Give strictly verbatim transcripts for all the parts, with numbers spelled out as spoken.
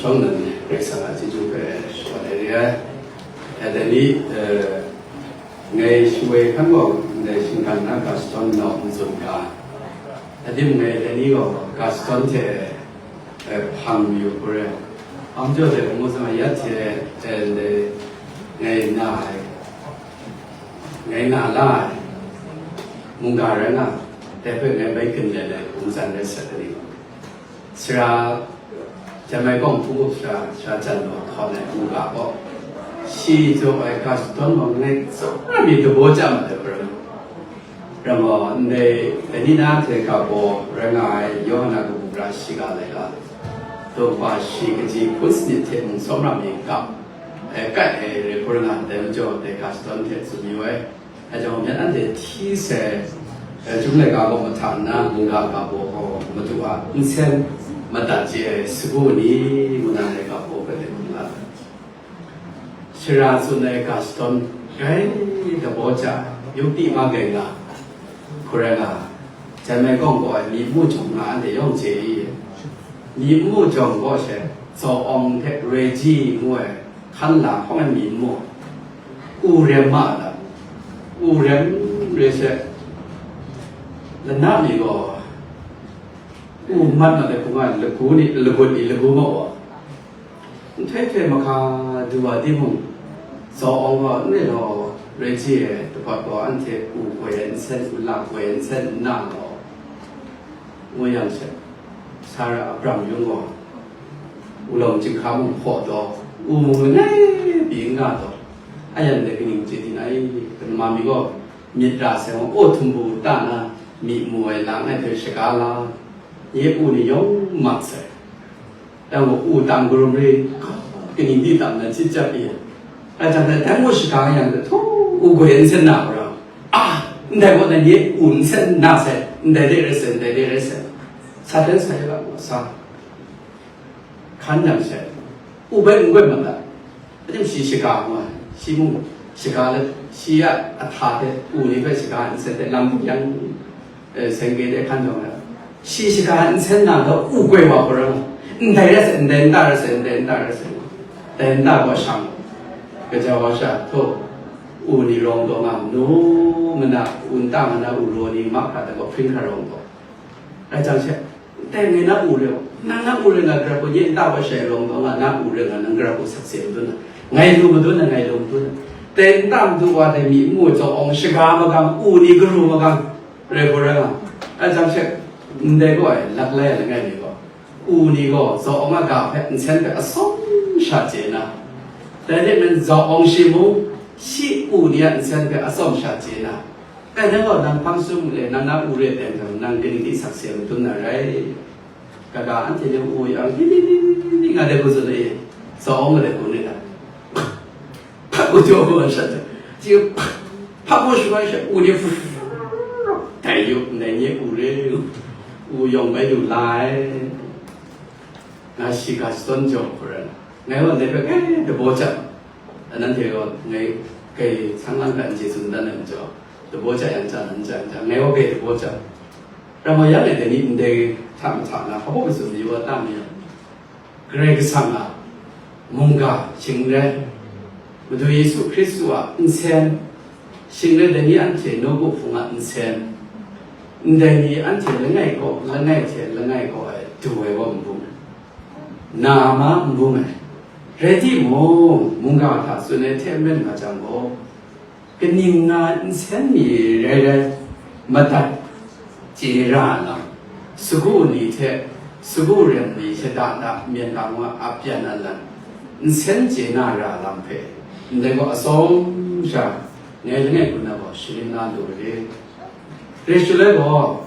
Shawng nan Karai Kasang a chyeju hpe shawa ai re ai. E, dai ni, e, ngai shingwai hkan gaw ndai shinggan na ga shadawn nau n tsun ga, adim ngai dai ni gaw ga shadawn hte, e, hpang mayu hku re. Am jaw dai ngu tsang ya hte, e, ndai ngai na ai, ngai na la ai mungga rai nga, dai hpe ngai bai gun let ai hpung tsan rai sat ai ni. Sara Janmai Kawng hpung up sara, sara Jan Law hkawn ai mungga gaw, shi jaw ai ga shadawn gaw ngai tsawra mi dabaw ja ma ai hpe rai. Ram gaw, ndai, dai ni na hte ga baw rai nga ai Yawhan a kabu gara shiga laika, daw kaba shi kaji hpun sanit hte mung tsawra mi ga, e, kai ai rai hkrum nga, dai majaw dai ga shadawn hte tsun yu ai. Dai jang, myen anhte hti sai, e, Chyum laika gaw mahta nna, mungga ga baw gaw Madu a nsen madat chye ai sagu ni ngu na ai ga baw hpe dai hkrum la ai. Sara tsun ai ga shadawn grai dabaw ja, yukti ma grai nga, hkrum rai nga, Janmai Kawng gaw ai mi mu jawng nga anhte yawng chye i, mi mu jawng gaw she, Zaw Awng hte Roi Ji ngu ai hkan la hkawng ai mi mu, u rem ma ai lam, u rem re she, lana mi gaw, u mat mat ai hpung a lagu ni, lagut ni, lagu maw gaw, nhtoi htoi mahka du wa timung, Zaw Awng gaw n rai law, Roi Ji e, dubawt gaw anhte u goi ai nsen, u la goi ai nsen n na law, ngu yang she, Sara Abram yung gaw, u lawm chyinghka mung hpaw taw, u mung langai pyi n nga taw, a yan dai kaning chye di na i? Kanma mi gaw myit ra sai gaw, aw htum bu ta na, myi mu ai lang ai hpe shaga la, nye u ni yawng mak sai. Yang gaw u tam karum re, kaning di tam nan sit jap i. Ai jang dai, dai mung shaga yang, htaw, u goi nsen na hkra, a, ndai gaw nan ye u nsen na sai, ndai de rai sai, ndai de rai sai. Satan sa ya ga, sa. Hkan yang sai. U bai n goi mat ai. Ating shi shaga ngu ai, shi mung shaga let, shi a ahta hte u ni hpe shaga nsen hte lam yang, eh, seng ge de hkan jawng ai. Shi shaga nsen na gaw u goi wa hkra, ndai rai sai, ndai nta rai sai, ndai nta rai sai, ndai nta gaw shang, kaja wa sha, htaw, u ni rawng taw nga, nu mana, u nta mana, u raw ni mahkra hta gaw hpring hkra rawng taw. Rai jang she, dai ngai na u rai, nang na u rai nga, grap u nye nta wa shai rawng taw nga, na u rai nga, nang grap u sakse madun na, ngai lu madun na, ngai lu madun na. Dai nta madu wa dai mi nmu Zaw Awng shaga magam, u ni garu magam, rai gaw rai nga. Rai jang she, ndai gaw ai, lak lai ai langai mi gaw, u ni gaw Zaw Awng a ga hpe nsen hpe atsawm sha chye na, dai hte mung Zaw Awng shi mung, shi u ni a nsen hpe atsawm sha chye na, Kai nang gaw nang hpang sum le, nang na u re teng jang, nang kaning di sakse madun na rai? Kaga anhte ni u yang, ni, ni, ni, ni, ni, nga de ku tsun e, Zaw Awng nga de ku ni ta. Hpa ku jaw ku shat jang, ji hpa ku shu ai sha, u ni, dai yu, ndai nye u re, u yawng bai lu la ai. Nga shi ga shadawn jaw hkra, ngai gaw ndai hpe kai dabaw jang, Anang hte gaw ngai kai sang lang hkra n chye tsun dan ai majaw, dabaw ja yang ja, n ja, n ja, ngai gaw kai dabaw ja. Ram wa yang e, dai ni ndai hta mahta na hpa baw matsun mayu wa ta mi yang, Karai Kasang a mungga shing n rai, Madu Yesu Hkristu a nsen shing n rai, dai ni anhte nawku hpung a nsen, ndai ni anhte langai kaw, langai hte langai kaw e du ai wa n bung, na ma n bung ai. Rai timung, mungga hta tsun ai hte maren nga jang gaw, kaning nga nsen mi rai rai madat chye ra lam, sagu ni hte sagu rem ni shada da myen ga ngu a apyan a lam, nsen chye na ra lam hpe, ndai gaw atsawm sha ngai langai kun na gaw sharin na lu ai re. Rai shaloi gaw,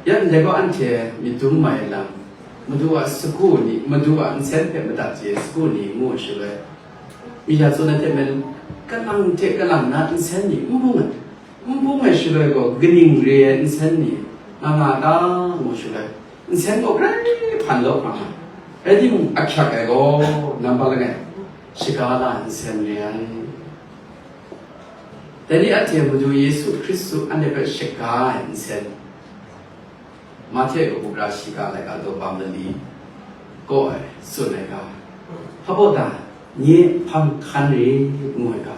Ya ndai gaw anhte myit dum mai lam, Madu a sagu ni, Madu a nsen hpe madat chye ai sagu ni ngu shaloi, mi ya tsun ai hte maren, kalang hte kalang na nsen ni n bung ai, n bung ai shaloi gaw, kaning re ai nsen ni nga nga ta ngu shaloi, nsen gaw grai hpan law hkra nga, rai timung, ahkyak ai gaw, nampa langai, shaga la nsen re ai. Dai ni anhte Madu Yesu Hkristu anhte hpe shaga ai nsen, Mahte kabu gara shiga laika daw bam mali, Kaw ai, tsun ai ga, hpa baw ta, nye hpang hkan re, ngu ai ga,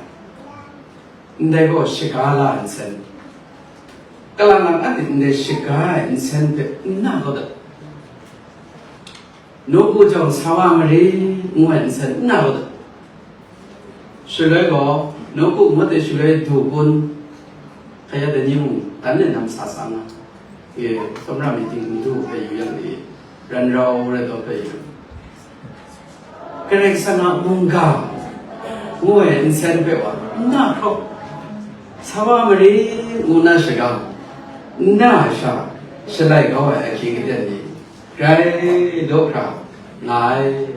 ndai gaw shaga la nsen, kalang lang anhte ndai shaga ai nsen hpe n na kau dat, nawku jawng sa wa mare, ngu ai nsen n na kau dat. Shaloi gaw, nawku mate shaloi du kun, hkaya dai ni mung, dan le nam sa sa nga, e, tsawmra myit ting n du hpe yu yang e, ran rau rai taw hpe yu. Karai Kasang a mungga, ngu ai nsen hpe wa, n na hkraw, sa wa mare, ngu na shaga, n na sha, shalai kau ai ahkying aten ni, grai daw hkra nga ai.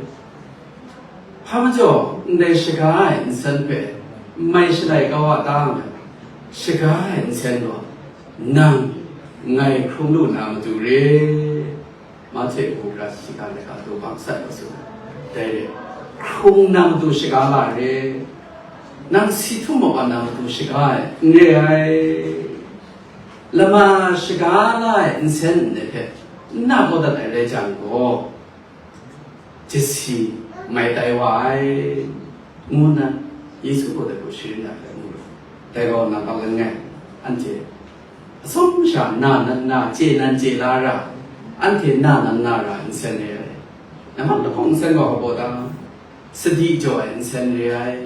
Hpa majaw, ndai shaga ai nsen hpe mai shalai kau a ta nga, shaga ai nsen gaw, nang ngai hkrung lu na matu re. Mahte hku gara shi ga laika daw bang sat wa su, dai re, hkrung na matu shaga la re, nang si htum maw na matu shaga ai n re ai. Lama shaga la ai nsen ndai hpe n na kau dat ai rai jang gaw, jasi mai tai wa ai, ngu nna Yesu gaw dai hku sharin dat ai mu lu. Dai gaw nang kap langai, anhte atsawm sha na nan na chye nan chye la ra, anhte na nan na ra nsen re ai. Nambat lahkawng nsen gaw hpa baw ta? Sadi jaw ai nsen re ai.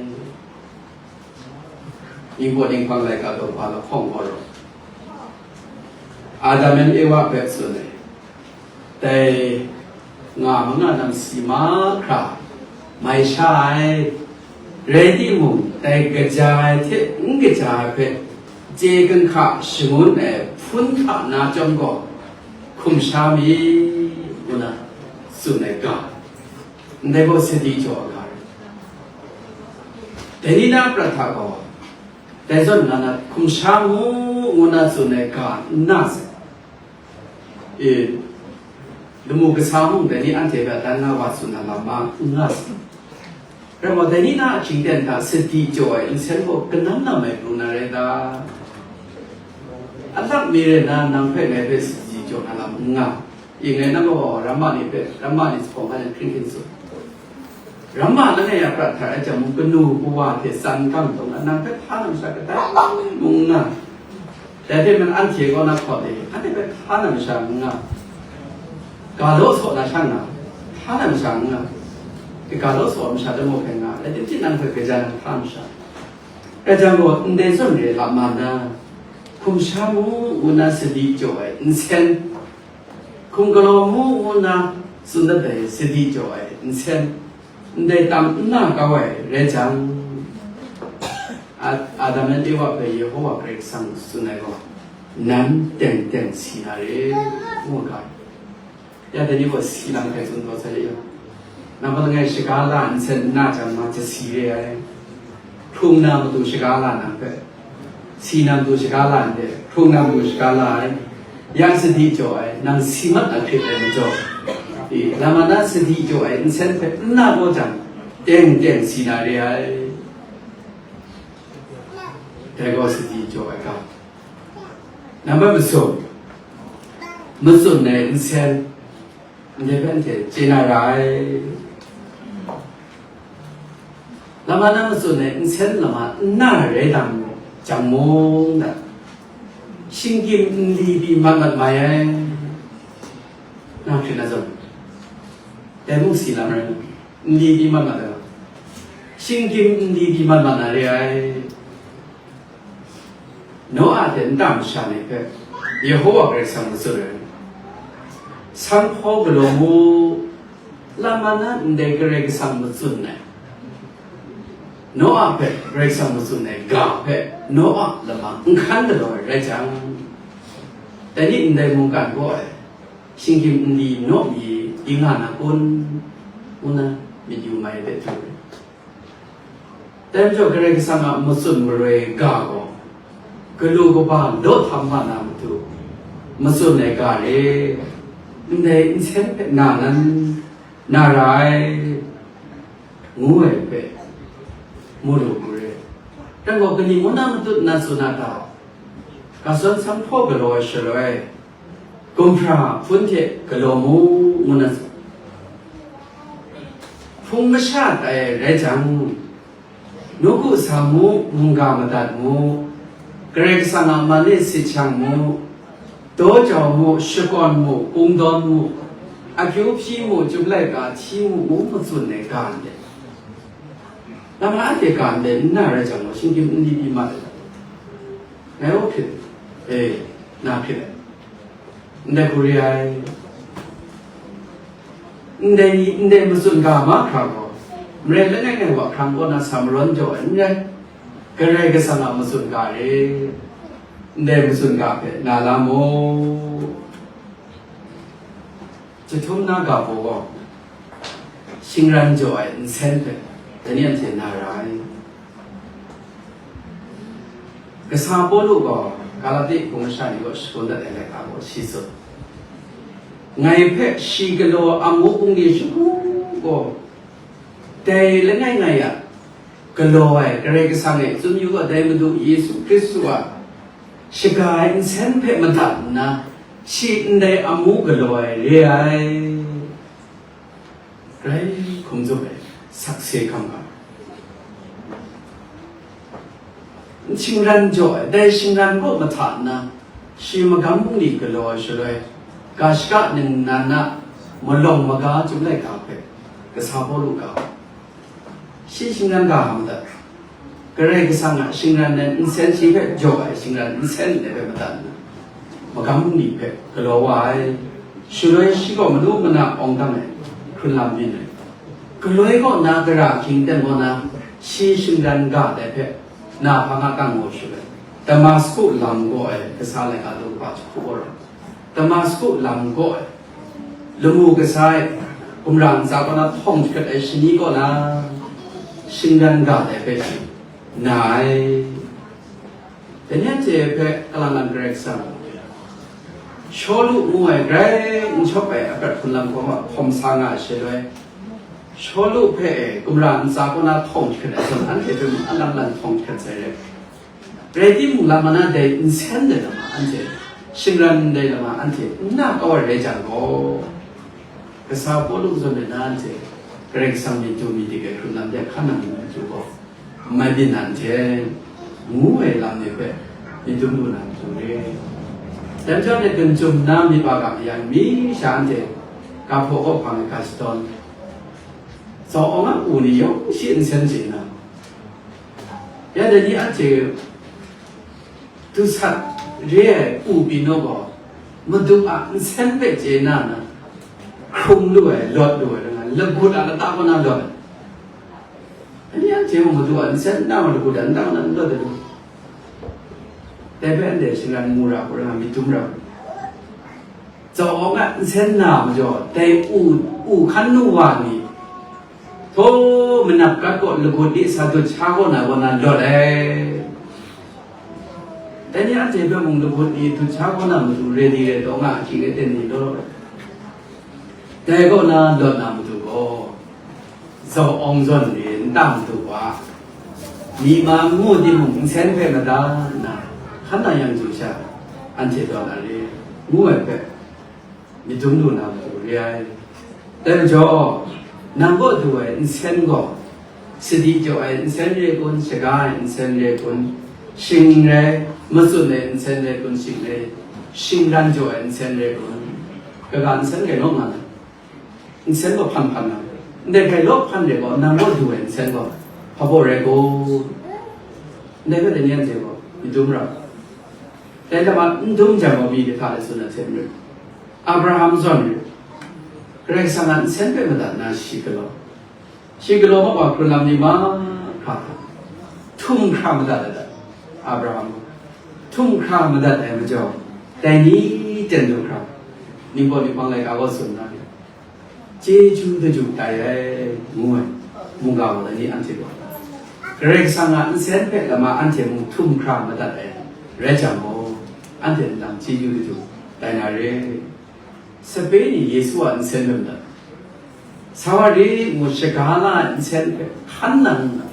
Ningpawt ninghpang laika daw hpa lahkawng gaw rawt, Adam and Ewa hpe tsun ai, dai nga manga namsi mahkra mai sha ai, rai timung, dai kaja ai hte n kaja ai hpe chye ginhka shangun ai hpun hta na chyawm gaw, hkum sha mi, ngu na tsun ai ga, ndai gaw sadi jaw ai ga rai. Dai ni na prat hta gaw, dai zawn nga na hkum sha mu, ngu na tsun ai ga n na sai. E, lamu kasa mung dai ni anhte hpe dan na wa tsun na lam ma n nga sai. Rai gaw, dai ni na ahkying ten hta sadi jaw ai nsen gaw kanam lam ai pru na rai ta? Alak mi rai na, nang hpe ngai hpe sadi jaw na lam n nga. Ing ngai nang gaw ramma ni hpe, ramma ni hpawng hkan hkring hkring tsun. Ramma langai a prat hta rai jang mung, kanu kawa hte tsan kang taw na, nang hpe hpa na masha kadai mung n nga. Dai hte mung anhte kaw na hkawt e, anhte hpe hpa na masha n nga. Ga law saw na sha nga, hpa na masha n nga. Ga law saw masha dai maw hkrai nga, rai timung nang hpe gaja na hpa masha. Rai jang gaw, ndai zawn re lam ma na, hkum sha mu, ngu na sadi jaw ai nsen, hkum galaw mu, ngu na tsun dat ai sadi jaw ai nsen, ndai tam n na kau ai rai jang, A-, Adam and Ewa hpe Yehowa Karai Kasang tsun ai gaw, nan teng teng si na re, ngu ga. Ya dai ni gaw si lam hkrai tsun taw sai le yang, nambat langai shaga la nsen n na jang ma, jasi re ai, hkrung na matu shaga la nang hpe, si na matu shaga la ndai, hkrung na matu shaga la ai, ya sadi jaw ai, nang si mat na hkrit ai majaw, e, lama na sadi jaw ai nsen hpe n na kau jang, teng teng si na re ai. Dai gaw sadi jaw ai ga. Nambat masum, matsun ai nsen, ndai hpe anhte chye na ra ai. Lama na matsun ai nsen lama n na rai dang jang mung, da, shinggyim nli pyi mat mat mai ai. Na hkrit na zawn, dai mung si lam rai nna, nli pyi mat mat ai, shinggyim nli pyi mat mat na re ai. Noa hte nta masha ni hpe Yehowa Karai Kasang matsun ai, sanghpaw galaw mu, lama na ndai Karai Kasang matsun ai, Noa hpe Karai Kasang matsun ai ga hpe Noa lama n hkan galaw ai rai jang, dai ni ndai mungkan gaw ai, shinggyim nli naw mi i nga na kun, ngu na myit yu mai ai hpe htu ai. Dai majaw, Karai Kasang a matsun maroi ga gaw, galu kaba daw htam wa na matu, matsun ai ga re, ndai nsen hpe na nan na ra ai, ngu ai hpe, mu lu mu re. Rai gaw, kaning ngu na matut na tsun a ta? Ga zawn sanghpaw galaw ai shaloi, gumhpraw hpun hte galaw mu, ngu na tsun. Hpung masha tai rai jang, nawku sa mu, mungga madat mu, Karai Kasang a man e sit shang mu, daw jau mu, shakawn mu, kungdawn mu, akyu hpyi mu, chyum laika hti mu, ngu matsun ai ga ndai. Nang anhte ga ndai n na rai jang gaw, shinggyim n li pyi mat ai. Ngai o hkrit, e, na hkrit ai. Ndai hku re ai. Ndai ni, ndai matsun ga mahkra gaw, maren langai ngai wa hkrang kaw na sa marawn jaw ai n rai. Karai Kasang a matsun ga re. Ndai matsun ga hpe na la mu. Jahtum na ga baw gaw, shingran jaw ai nsen hpe, dai ni anhte na ra ai. Kasa Pawlu gaw Galati hpung masha ni kaw shangun dat ai laika gaw shi tsun, ngai hpe shi galaw amu bungli shagu gaw, dai langai ngai a galaw ai Karai Kasang e tsun yu gaw, dai Madu Yesu Hkristu a shaga ai nsen hpe madat nna, shi ndai amu galaw ai re ai. Grai hkum tsup ai sakse hkam ga. Shingran jaw ai, dai shingran kaw mahta nna, shi magam bungli galaw ai shaloi, ga shaka ningnan a malawng maga chyum laika hpe kasa Pawlu ga, shi shingran ga hkam madat. Karai Kasang a shingran ai nsen, shi hpe jaw ai shingran nsen ndai hpe madat nna, magam ni hpe galaw wa ai. Shaloi shi gaw manu mana awng dang ai hkrun lam byin ai. Galoi kaw na gara hkying ten kaw na, shi shingran ga dai hpe na hpa nga kang maw shaloi, Damasku lam kaw ai kasa laika daw kaba jahku kaw rai. Damasku lam kaw ai, lamu kasa e, gumra ntsa kaw na htawng jahkrat ai shani kaw na, shingran ga dai hpe shi na ai. Dai ni anhte hpe kalang lang Karai Kasang, Shawlu ngu ai grai n shawp ai a prat hkrun lam hkawm a hkawm sa nga ai shaloi, Shawlu hpe e gumra ntsa kaw na htawng jahkrat ai zawn, anhte hpe mung alang lang htawng jahkrat sai rai. Rai timung, lam mana dai nsen dai lama anhte, shingran ndai lama anhte n na kau ai rai jang gaw, kasa Pawlu zawn e na anhte Karai Kasang myit du myit dik ai hkrun lam de hkan nang myit du gaw, n mai byin na n hte, ngu ai lam ni hpe myit dum lu na matu re. Dai majaw, dai gun chyum na myit ba ga mayan, mi sha anhte ga hpaw kaw hpang ai ga shadawn, zau awng a u ni yawng shi nsen chye na, ya dai ni anhte dusat re ai u pyi naw gaw, Madu a nsen hpe chye na na, hkrung lu ai, lawt lu ai, rai nga, lagut a lata kaw na lawt ai. Dai ni anhte mung Madu a nsen n na ma, lagut a lata kaw na n lawt ai lu. Dai hpe anhte shingran mu ra u, rai nga, myit dum ra u. Zau awng a nsen na majaw, dai u, u hkan nu wa ni, Htaw manap gat kaw lagut ni sa dut sha kaw na kaw na lawt ai. Dai ni anhte hpe mung lagut ni dut sha kaw na matu ready rai taw nga, ahkying aten ni law. Dai kaw na lawt na matu gaw, zau awng zawn ni nta matu wa, myi ma n mu timung nsen hpe mada nna, hkan na yang chyu sha, anhte taw na re, ngu ai hpe, myit dum lu na matu re ai. Dai majaw, nang kaw du ai nsen gaw, sadi jaw ai nsen re kun, shaga ai nsen re kun, shing rai, matsun ai nsen re kun, shing rai, shingran jaw ai nsen re kun, kaga nsen rai law nga na, nsen gaw hpan hpan na, ndai rai law hpan re gaw, nang kaw du ai nsen gaw, hpa baw rai kun, ndai hpe dai ni anhte gaw, myit dum ra. Dai lama n dum jang gaw, mi kahta lai tsun na hte n rit. Abraham zawn rit. Karai Kasang a nsen hpe madat na shi galaw. Shi galaw makwa hkrun lam ni mahkra hta, htum hkra madat ai dat. Abraham gaw htum hkra madat ai majaw, dai ni ten du hkra, ningbaw ninghpang laika gaw tsun na, chyeju daju tai ai, ngu ai, mungga wa ai ni anhte gaw, Karai Kasang a nsen hpe lama anhte mung htum hkra madat ai rai jang gaw, anhte nlang chyeju daju tai na re. Sape ni Yesu a nsen hpe madat, Sawari ngu shaga la ai nsen hpe hkan nang nna,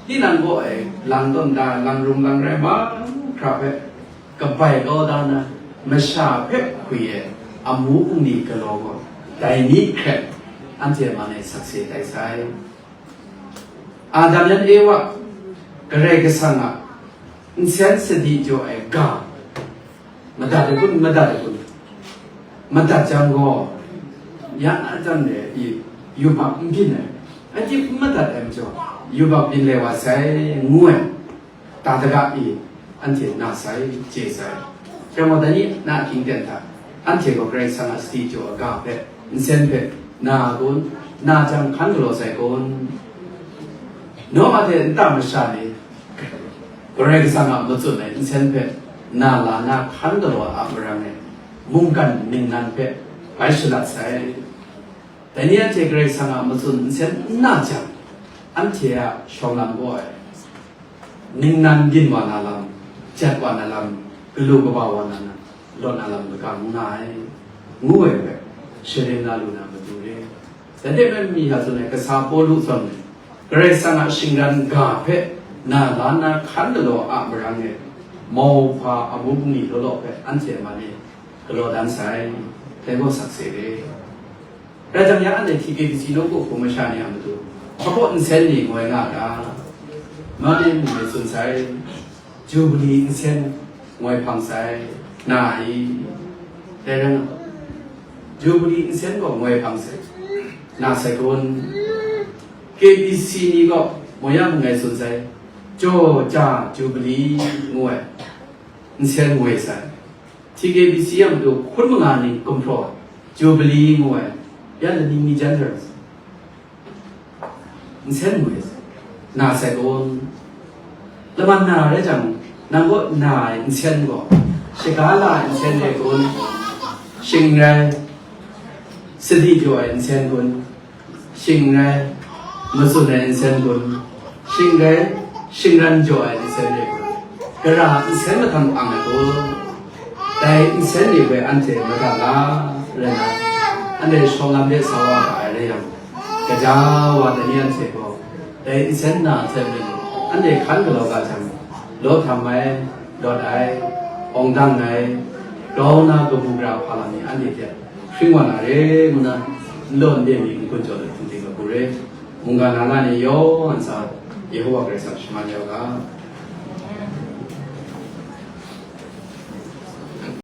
tinang kaw e lang tawn da, lang rung lang rai mahkra hpe, kabai kau da na, masha hpe hkwi ai amu bungli galaw gaw, dai ni hkret, anhte man e sakse tai sai. Adam yan Ewa, Karai Kasang a nsen sadi jaw ai ga, madat ai kun, madat ai kun, madat jang gaw, ya na jang de i yubak n byin ai, anhte n madat ai majaw, yubak byin le wa sai, ngu ai. Ta daga i, anhte na sai, chye sai. Chyang wa, dai ni na hkying ten hta, anhte gaw Karai Kasang a sadi jaw ai ga hpe, nsen hpe, na a kun, na jang hkan galaw sai kun? Naw a hte nta masha ni, Karai Kasang a matsun ai nsen hpe, na la na hkan galaw a marang e, mungkan ningnan hpe bai shalat sai. Dai ni anhte Karai Kasang a matsun nsen n na jang, anhte a shawng lam gaw ai, ningnan byin wa na lam, jat wa na lam, galu kaba wa na lam, lawt na lam kaga n nga ai, ngu ai hpe, sharin la lu na matu re. Dai hte maren mi hta tsun ai, kasa Pawlu zawn e, Karai Kasang a shingran ga hpe na la na hkan galaw a marang e, mauhpa amu bungli law law hpe anhte a man e galaw dan sai, dai gaw sakse re. Rai jang, ya anhte T K B C nawku hpung masha ni a matu, hpabaw nsen ni ngoi nga ga, ma ni mung ni tsun sai, Jubili nsen ngoi hpang sai, na i? Dai rai nga, Jubili nsen gaw ngoi hpang sai, na sai kun? K B C ni gaw mo ya mung ngai tsun sai, jaw ja Jubili ngu ai nsen ngoi sai. T K B C a matu hkun manga ni gumhpraw ai, Jubili ngu ai, ya lani ni jan hte rai sai. Nsen ngoi na sai kun? Laman na rai jang, nang kaw na ai nsen gaw, shaga la ai nsen rai kun? Shing rai, sadi jaw ai nsen kun? Shing rai, matsun ai nsen kun? Shing rai, shingran jaw ai nsen rai kun? Gara nsen mahtam ang ai kun? Dai nsen ni hpe anhte madat la, rai na, anhte shawng lam de sa wa ga ai rai yang, gaja wa dai ni anhte gaw, dai nsen na hte maren anhte hkan galaw ga jang, law htam ai, lawt ai, awng dang ai, grau na kabu gara hpa lam ni anhte hte hpring wa na re ngu na, n law n de mi n-gun jaw let hpung ting kabu re. Mungga na nga ni yawng a ntsa, Yehowa Karai Kasang shaman ya u ga.